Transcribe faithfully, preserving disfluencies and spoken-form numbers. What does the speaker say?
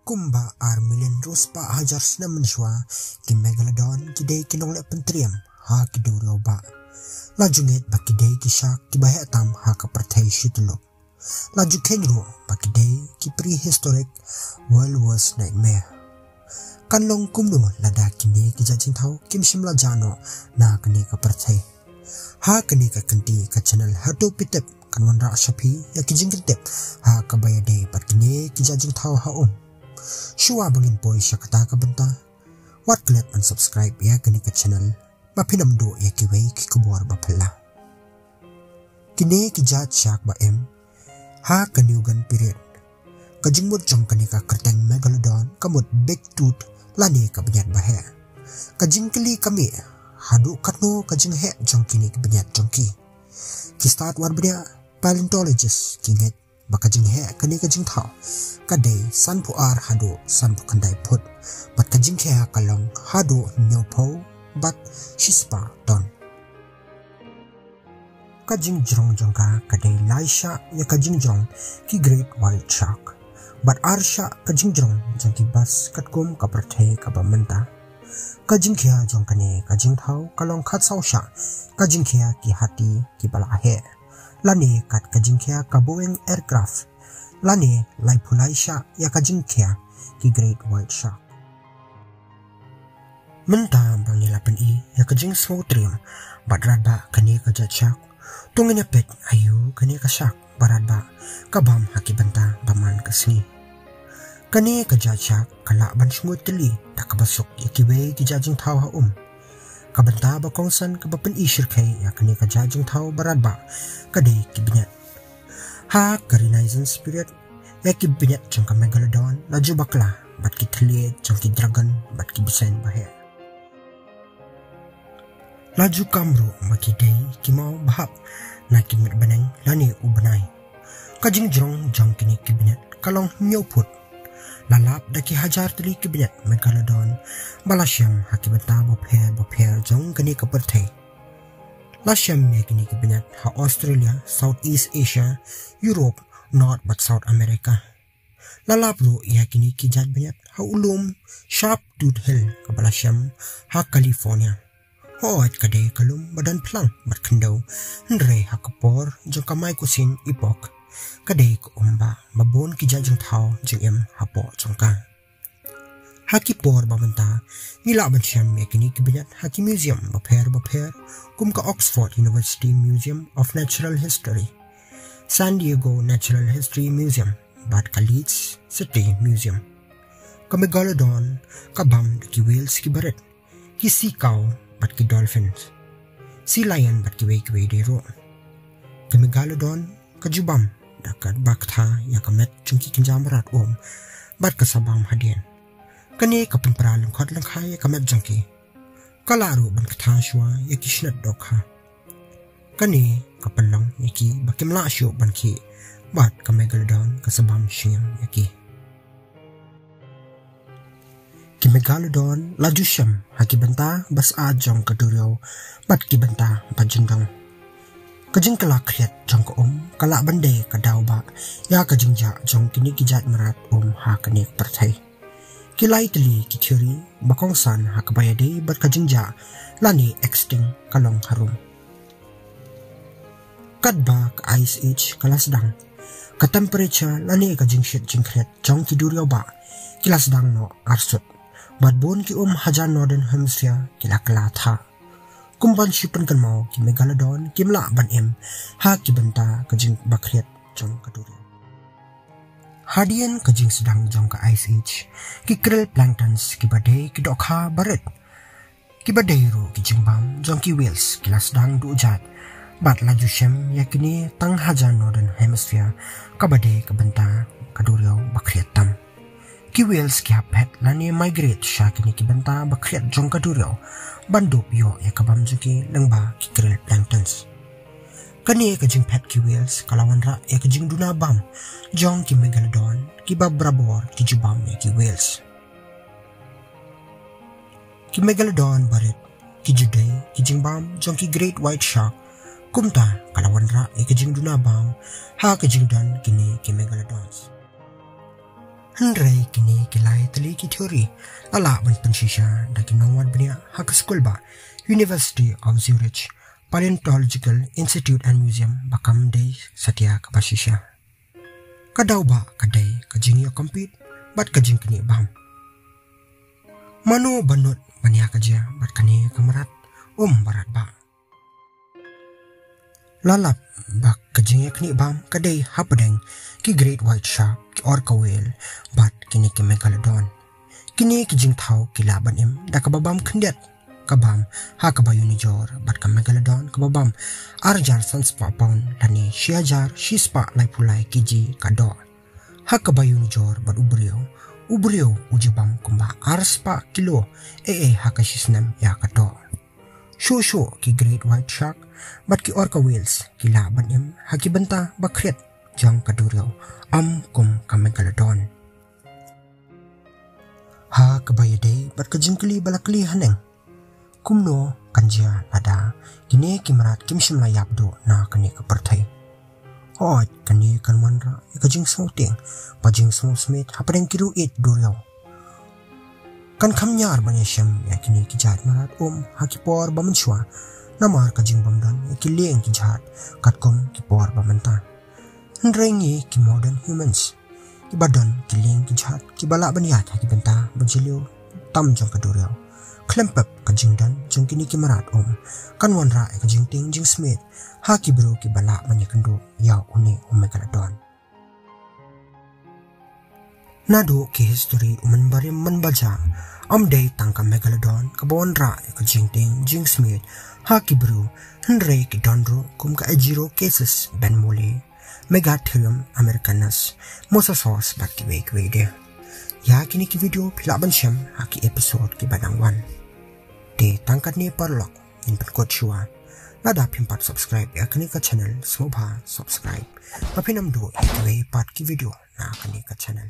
Kumba ar million ruh spah hajar snem mynshuwa, ki megalodon ki dei ki nongleh pyntriem ha ki duriaw bah. La ju ngeit ba ki dei ki shark kiba heh tam ha ka pyrthei shi tyllup. La ju kheiñ ruh ba ki dei ki prehistoric world worst nightmare. Kan long kumno lada kine ki jait jingthaw kim shym la jah noh na kane ka pyrthei? Ha kane ka kynti ka channel Hato Phi Tip kan wanrah sha phi ïa ki jingkyntip ha kaba ïadei bad kine ki jait jingthaw ha um. Shuwa ba ngin poi sha kata ka bynta, wat klet ban subscribe ïa kane ka channel ba phin ym duh ïa kiwei ki khubor ba phylla. Kine ki jait shark ba em ha ka Neogen period. Ka jingmut jong kane ka kyrteng megalodon ka mut big tooth lane ka bniat ba heh. Ka jingkylli ka mih, haduh katno ka jingheh jong kine ki bniat jong ki? Ki stad war bniah paleontologist ki ngeit ba ka jingheh kane ka jingthaw ka dei sanphew ar haduh sanphew khyndai phut, bad ka jingkhia ka long haduh hynñiewphew bad shispah ton. Ka jingjrong jong ka ka dei lai shah ïa ka jingjrong ki great white shark, bad ar shah ka jingjrong jong ki bass katkum ka pyrthei kaba mynta. Ka jingkhia jong kane ka jingthaw ka long khatsaw shah ka jingkhia ki hati kiba la heh, lane kat ka jingkhia ka Boeing aircraft, lane laiphew lai shah ïa ka jingkhia ki great white shark. Mynta ba ngi la pyni ïa ka jingsngewtriem bad radbah kane ka jait shark, to ngin ïa peit aïu kane ka shark ba radbah ka bam ha ki bynta ba man ka sngi. Kane ka jait shark ka lah ban sngewtylli da kaba suk ïa kiwei ki jait jingthaw ha um. Ka bynta ba kongsan kaba pyni shyrkhei ïa kane ka jait jingthaw ba radbah ka dei ki bniat. Ha ka Renaissance period, ïa ki bniat jong ka megalodon la ju bakla bad ki thylliej jong ki dragon bad ki bseiñ ba heh. La ju kam ruh ba ki dei ki maw ba hap na ki met bneng lane u bnai. Ka jingjrong jong kine ki bniat ka long hynñiew phut. La lap da ki hajar tylli ki bniat megalodon ba la shem ha ki bynta bapher bapher jong kane ka pyrthei. La shem ïa kine ki bniat ha Australia, Southeast Asia, Europe, North bad South America. La lap ruh ïa kine ki jait bniat ha u lum Sharp Tooth Hill kaba la shem ha California. Hooid, ka dei ka lum ba don phlang bad khyndew, hynrei ha ka por jong ka Miocene epoch ka dei ka um ba bun ki jait jingthaw jingim hapoh jong ka. Ha ki por ba mynta ngi lah ban shem ïa kine ki bniat ha ki museum bapher bapher, kum ka Oxford University Museum of Natural History, San Diego Natural History Museum bad ka Leeds City Museum. Ka megalodon ka bam da ki whales kiba rit, ki sea cow bad ki dolphins, sea lion bad kiwei kiwei de ruh. Ka megalodon ka ju bam da kaba ktha ïa ka met jong ki kynja mrad um bad ka sa bam hadien. Kane ka pynpra lyngkhot lyngkhai ïa ka met jong ki. Ka lah ruh ban ktha shuwa ïa ki shnat dohkha. Kane ka pynlong ïa ki ba kim lah shuh ban khih bad ka megalodon ka sa bam shñiang ïa ki. Ki megalodon la ju shem ha ki bynta ba sah jong ka duriaw bad ki bynta ba jyndong. Ka jingkylla khriat jong ka um ka lah ban dei ka daw ba ïa ka jingjah jong kine ki jait mrad um ha kane ka pyrthei. Ki lai tylli ki theory ba kongsan ha kaba ïadei bad ka jingjah lane extinct ka long harum. Katba ka Ice Age ka la sdang, ka temperature lane ka jingshit jingkhriat jong ki duriaw bah ki la sdang noh arsut, bad bun ki um hajan Northern Hemisphere ki la kylla thah. Kum ban shu pynkynmaw, ki megalodon kim lah ban im ha ki bynta ka jingbakhriat jong ka duriaw. Hadien ka jingsdang jong ka Ice Age, ki krill planktons kiba dei ki dohkha ba rit, kiba dei ruh ki jingbam jong ki whales, ki la sdang duh jait bad la ju shem ïa kine tang hajan Northern Hemisphere kaba dei ka bynta ka duriaw bakhriat tam. Ki whales ki hap phet lane migrate sha kine ki bynta bakhriat jong ka duriaw ban dup ïoh ïa ka bam jong ki lyngba ki krill planktons. Kane ka jingphet ki whales ka la wanrah ïa ka jingduna bam jong ki megalodon kiba barabor ki ju bam ïa ki whales. Ki megalodon ba rit ki ju dei ki jingbam jong ki great white shark, kumta ka la wanrah ïa ka jingduna bam ha ka jingdon kine ki megalodons. Hynrei kine ki lai tylli ki theory la lah ban pynshisha da ki nongwad bniah ha ka skul ba University of Zurich Paleontological Institute and Museum ba kam dei satia kaba shisha. Ka daw ba ka dei ka jingïakompit bad ka jingknieh bam. Mano ba nud ban ïa ka jia bad kane ka mrad um barat ba. La lap ba ka jingïaknieh bam ka dei hapdeng ki great white shark, ki orca whale bad kine ki megalodon. Kine ki jingthaw ki lah ban im da kaba bam khyndiat ka bam ha kaba ïoh nujor bad ka megalodon kaba bam ar hajar san spah pound lane shi hajar shi spah laiphew lai kg ka doh. Ha kaba ïoh nujor bad u briew, u briew u ju bam kumba ar spah kilo ei ei ha ka shi snem ïa ka doh. Shuh shuh ki great white shark bad ki orca whales ki lah ban im ha ki bynta ba khriat jong ka duriaw, ym kum ka megalodon. Ha kaba ïadei bad ka jingkylli ba la kylli haneng, kumno kan jia lada kine ki mrad kim shym la ïap duh na kane ka pyrthei? Hooid, kane kan wanrah ïa ka jingsngewtieng bad jingsngewsmiej hapdeng ki riew ïeit duriaw. Kan kham ñiar ban ïashem ïa kine ki jait mrad um ha ki por ba mynshuwa, namar ka jingbym don ïa ki lieng ki jait katkum ki por ba mynta. Hynrei ngi ki modern humans, kiba don ki lieng ki jait kiba lah ban ïaid ha ki bynta ba jylliew tam jong ka duriaw, khlem pep ka jingdon jong kine ki mrad um kan wanrah ïa ka jingtieng jingsmiej ha ki briew kiba lah ban ïakynduh ïa une u megalodon. Naduh ki history u mynbarim mynbajah, ym dei tang ka megalodon kaba wanrah ïa ka jingtieng jingsmiej ha ki briew, hynrei ki don ruh kum ka Aegirocystis benmolei, Megatherium americanus, Mosasaurus bad kiwei kiwei de. Ïa kine ki video phi lah ban shem ha ki episode kiba dang wan. Te tang katne paralok, ngin pynkut shuwa. Lada phim pat subscribe ïa kane ka channel, sngewbha subscribe ba phin ym duh ïa kiwei pat ki video na kane ka channel.